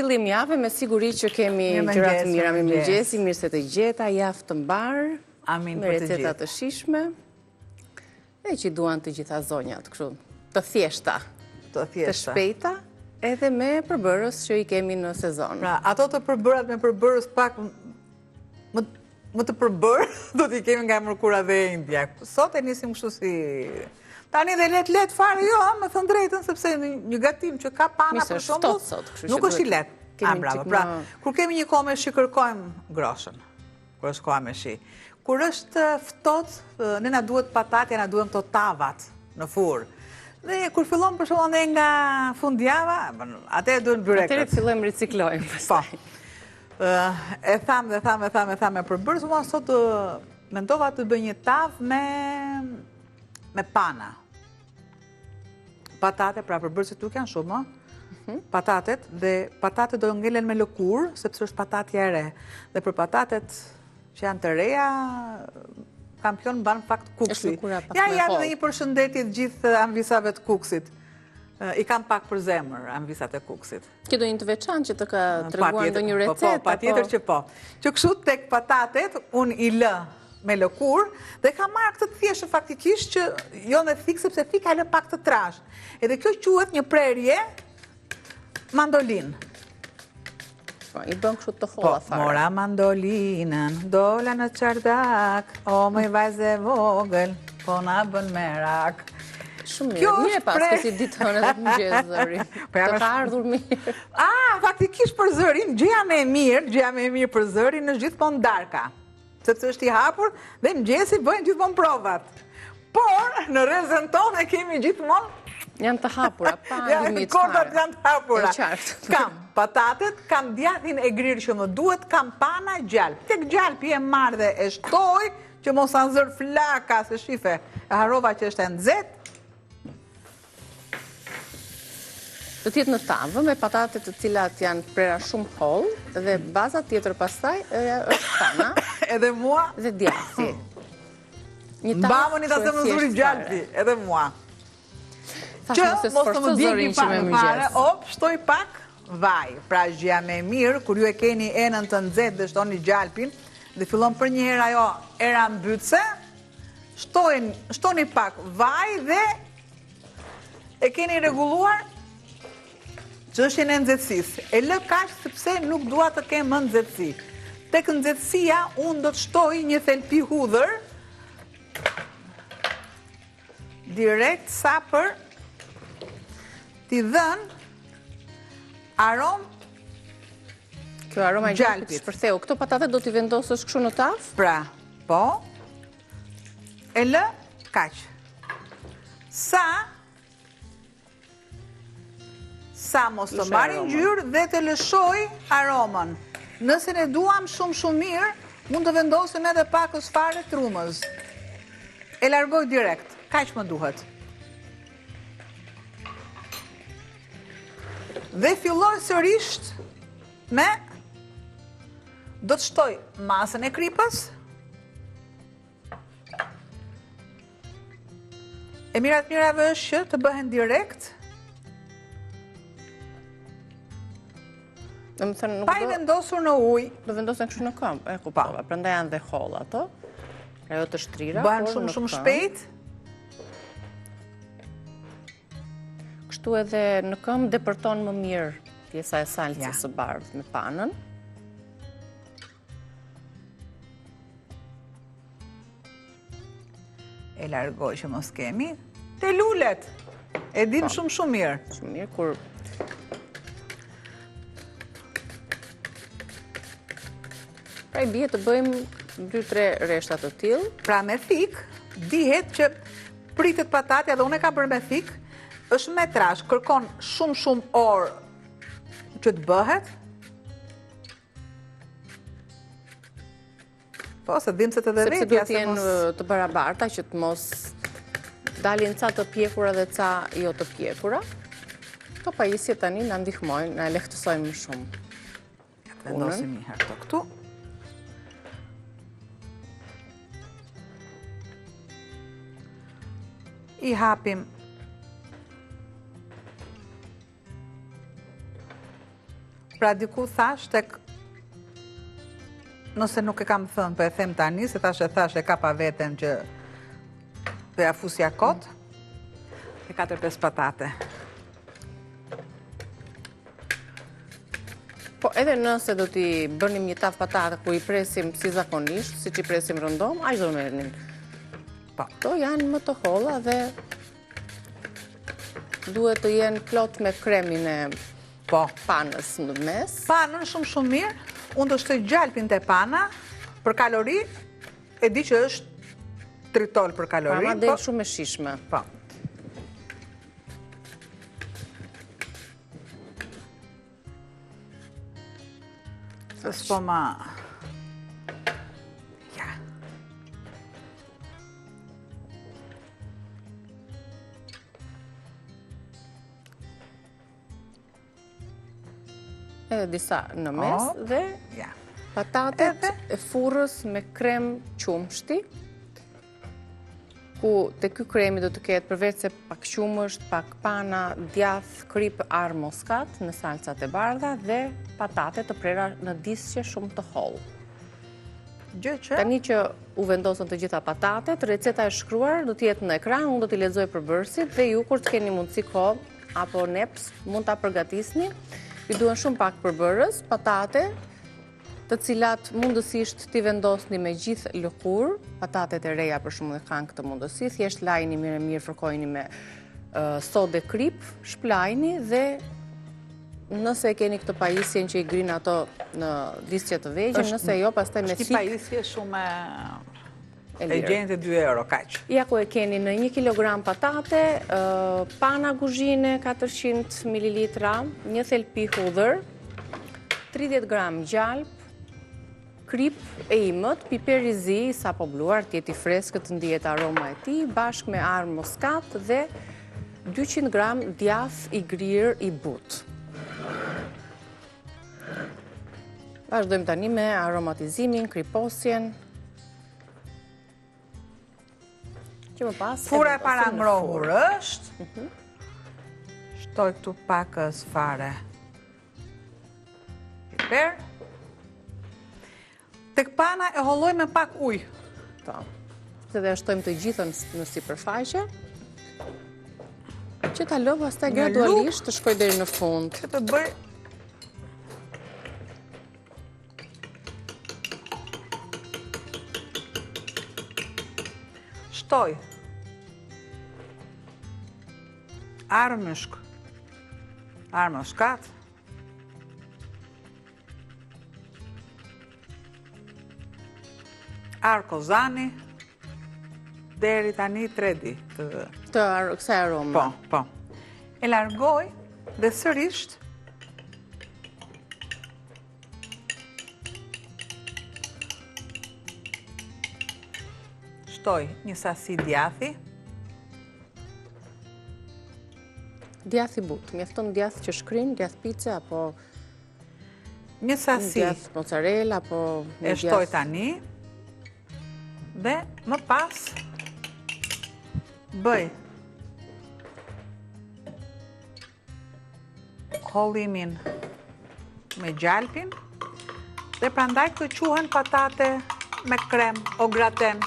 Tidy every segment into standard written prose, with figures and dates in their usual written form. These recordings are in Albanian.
Fillim jave me siguri që kemi gjëra të mira mirëmëngjesi, mirë se të gjeta, javë të mbarë. Amin për të gjithë. Me receta të shijshme. E që i duan të gjitha zonjat, kështu, të thjeshta. Të thjeshta. Të shpejta, edhe me përbërës që i kemi në sezon. Pra, ato të përbërat me përbërës pak më më të përbërë, do t'i kemi nga e mërkura dhe e enjtja. Sot e nisim kështu si... Tani dhe lehtë lehtë fare, jo, me thënë të drejtën, sepse një gatim që ka pana për shembull, nuk është i lehtë. A, bravo. Pra, kur kemi një kohë me shi kërkojmë groshën. Kur është koha me shi. Kur është ftohtë, ne na duhet patatja, na duhen këto tavat në furrë. Dhe kur fillon për shembull ne nga fundjava, atëherë duhen byrekët. Atëherë fillojmë riciklojmë pastaj. Po. E thamë dhe thamë, e thamë, e thamë me përbërës, mua sot mendova të bëj një tavë me me pana. Patate, pra përbërësit nuk janë shumë, mhm. patatet, dhe patatet do ngelen me lëkurë, sepse është patatja e re. Dhe për patatet që janë të reja, kampion mban fakt Kukësi. Ja, ja, dhe një përshëndetje të gjithë amvisave të Kukësit. I kam pak për zemër amvisat e Kukësit. Ke ndonjë të veçantë që të ka treguar ndonjë po, po, recetë? Po, patjetër që po. Që kështu tek patatet, unë i lë me lëkurë, dhe kam marrë këtë të thjeshtë faktikisht që jo me thikë, sepse thika lë pak të trashë. Edhe kjo quhet një prerje mandolinë. Po, i bën kështu të holla po, fare. Mora mandolinën, dola në çardak, o moj vajzë e vogël, po na bën merak. Shumë mirë, mirë e paske si ditë të hënë dhe të mëngjes zëri. Po të ka ardhur mirë. Ah, faktikisht për zërin, gjëja më e mirë, gjëja më e mirë për zërin është gjithmonë darka. Sepse është i hapur dhe mëngjesi bëjnë gjithmonë provat. Por, në rrezen tonë e kemi gjithmonë Janë të hapura, pa limit fare. Kordat janë të hapura. Kam patatet, kam djathin e grirë që më duhet, kam pana gjalp. Tek gjalpi e marr dhe e shtoj, që mos ta nxërë flaka, se shife, e harrova që është e nxehtë. Do të jetë në tavë me patate të cilat janë prera shumë hollë dhe baza tjetër pastaj është pana. Edhe mua. Dhe djathi. Një tavë. Mbamëni ta se më zuri gjalpi, edhe mua. Që mos të më djegi pa fare, op, shtoj pak vaj. Pra gjëja më e mirë, kur ju e keni enën të nxehtë dhe shtoni gjalpin, dhe fillon përnjëherë ajo era mbytëse, shtoni pak vaj dhe E keni rregulluar çështjen e nxehtësisë. E lë kaq sepse nuk dua të kem më nxehtësi. Tek nxehtësia unë do të shtoj një thelpi hudhër direkt sa për t'i dhënë aromë Kjo aroma e gjalpit shpërtheu. Këto patate do t'i vendosësh kështu në tavë? Pra, po. E lë kaq. Sa sa mos të marrë ngjyrë dhe të lëshojë aromën. Nëse ne duam shumë shumë mirë, mund të vendosim edhe pakëz fare trumëz. E largoj direkt, kaq më duhet. Dhe filloj sërisht me do të shtoj masën e kripës. E mira të mirave është që të bëhen direkt. Domethënë, Pa i vendosur në ujë. Do vendosen kështu në këmbë, e kuptova. Prandaj janë dhe holla ato. Pra jo të shtrira, Bëhen shumë shumë shpejt. Kështu edhe në këmbë depërton më mirë pjesa e salcës së bardhë me panën. E largoj që mos kemi. Te lulet! E dim po. shumë shumë mirë. Shumë mirë, kur... Pra i bie të bëjmë 2-3 rreshta të tillë. Pra me thikë, dihet që pritet patatja dhe unë e kam bërë me thikë, është më e trashë, kërkon shumë shumë orë që të bëhet, Po, se dhimbset edhe vetja. Sepse duhet të jenë të barabarta që të mos dalin ca të pjekura dhe ca jo të pjekura. Këto pajisje tani na ndihmojnë, na lehtësojnë më shumë. Ja të vendosim një herë këto këtu. I hapim Pra diku thashë tek nëse nuk e kam thënë, po e them tani, se thashë e thashë e kapa veten që do ja fusja kot, e 4-5 patate. Po edhe nëse do t'i bënim një tavë patate ku i presim si zakonisht, siç i presim rëndom, aq do merrnin. Po. Këto janë më të holla dhe duhet të jenë plot me kremin e po. panës në mes. Panën shumë shumë mirë, unë do shtoj gjalpin te pana, për kalori, e di që është tritol për kalori. Pana del po- shumë e shijshme. Po. Se s'po ma... Ja. Edhe disa në mes dhe patatet e furrës me krem qumështi ku te ky kremi do të ketë përveç se pak qumësht, pak pana, djath, kripë, arrë moskat në salcat e bardha dhe patate të prera në disqe shumë të hollë. Gjë që? Tani që u vendosën të gjitha patatet, receta e shkruar do të jetë në ekran, unë do t'i lexoj përbërësit dhe ju kur të keni mundësi kohë apo neps mund ta përgatisni. Ju duhen shumë pak përbërës, patate, të cilat mundësisht t'i vendosni me gjithë lëkurë, patatet e reja për shembull e kanë këtë mundësi, thjesht lajini mirë e mirë, fërkojini me sodë e kripë, shplajini dhe nëse e keni këtë pajisjen që i grin ato në disqe të vegjël, nëse jo, pastaj me thikë. Është një pajisje shumë e gjen te 2 euro, kaq. Ja ku e keni në 1 kg patate, pana kuzhine 400 ml, një thelpi hudhër, 30 gram gjalpë, kripë e imët, piper i zi, sapo bluar, të jetë i freskët të ndihet aroma e tij, bashkë me arrë moskat dhe 200 gram djath i grirë i butë. Vazhdojmë tani me aromatizimin, kriposjen, Që më pas... Furra e parangrohur është. Mhm. Shtoj këtu pakëz fare. Piper. Tek pana e holloj me pak ujë. Po. Se dhe e shtojmë të gjithën në sipërfaqe. Që ta lë pastaj gradualisht të shkojë deri në fund. Që të bëj Shtoj. Arrë myshk. Arrë moskat. Arrë kozani. Deri tani tre di. Të, të kësaj arome. Po, po. E largoj dhe sërisht Shtoj një sasi djathi. Djath i butë, mjafton djath që shkrin, djath pice apo një sasi djath mozzarella apo një djath. E shtoj tani. Dhe më pas bëj hollimin me gjalpin dhe prandaj këto quhen patate me krem o graten.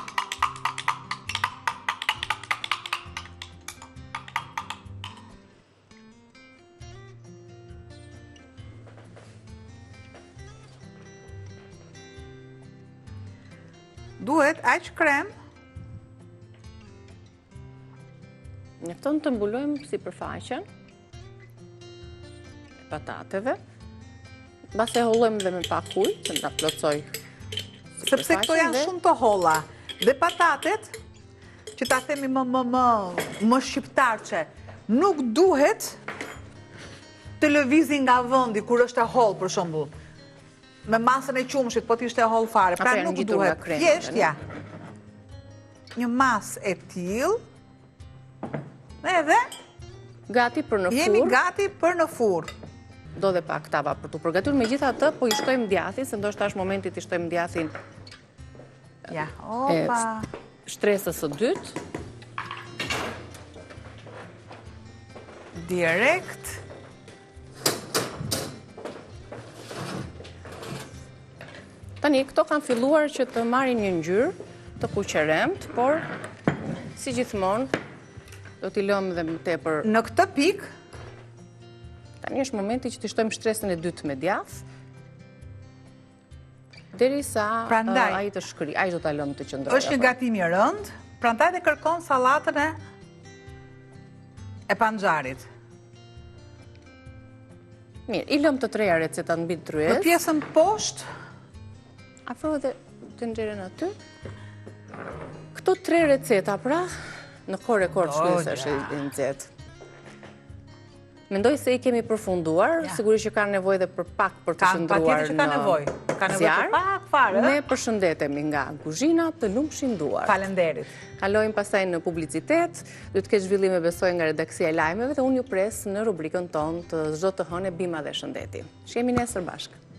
Duhet aq krem Mjafton të mbulojmë sipërfaqen e patateve. Mbase e hollojmë dhe me pak ujë, që ta plotësojë Sepse këto janë shumë të holla. Dhe patatet, që ta themi më më më më shqiptarçe, nuk duhet të lëvizin nga vendi kur është e hollë për shembull. Me masën e qumështit, po të ishte e hollë fare. Pra nuk duhet. Thjesht ja. Një masë e tillë. Edhe gati për në furrë. Jemi gati për në furrë. Do dhe pak tava për t'u përgatitur, megjithatë po i shtojmë djathin, se ndoshta është momenti t'i shtojmë djathin. Ja, opa. Shtresës së dytë. Direkt. Tani, këto kanë filluar që të marrin një ngjyrë të kuqeremtë, por si gjithmonë do t'i lëmë dhe më tepër. Në këtë pikë tani është momenti që t'i shtojmë shtresën e dytë me djathë. Derisa ai të shkrijë, ai do ta lëmë të qëndrojë. Është një gatim i rëndë, prandaj dhe kërkon sallatën e e panxharit. Mirë, i lëmë të treja recetat mbi tryezë. Në pjesën poshtë? Afro edhe tenxheren aty. Këto tre receta, pra, në kohë rekord shkruaj se është e nxehtë. Mendoj se i kemi përfunduar, sigurisht që kanë nevojë dhe për pak për të qëndruar në nevojë. Ka nevojë për pak fare. Ne përshëndetemi nga kuzhina të lumshin duart. Faleminderit. Kalojmë pastaj në publicitet, do të ketë zhvillime besoj nga redaksia e lajmeve dhe unë ju pres në rubrikën tonë të çdo të hëne Bima dhe Shëndeti. Shihemi nesër bashkë.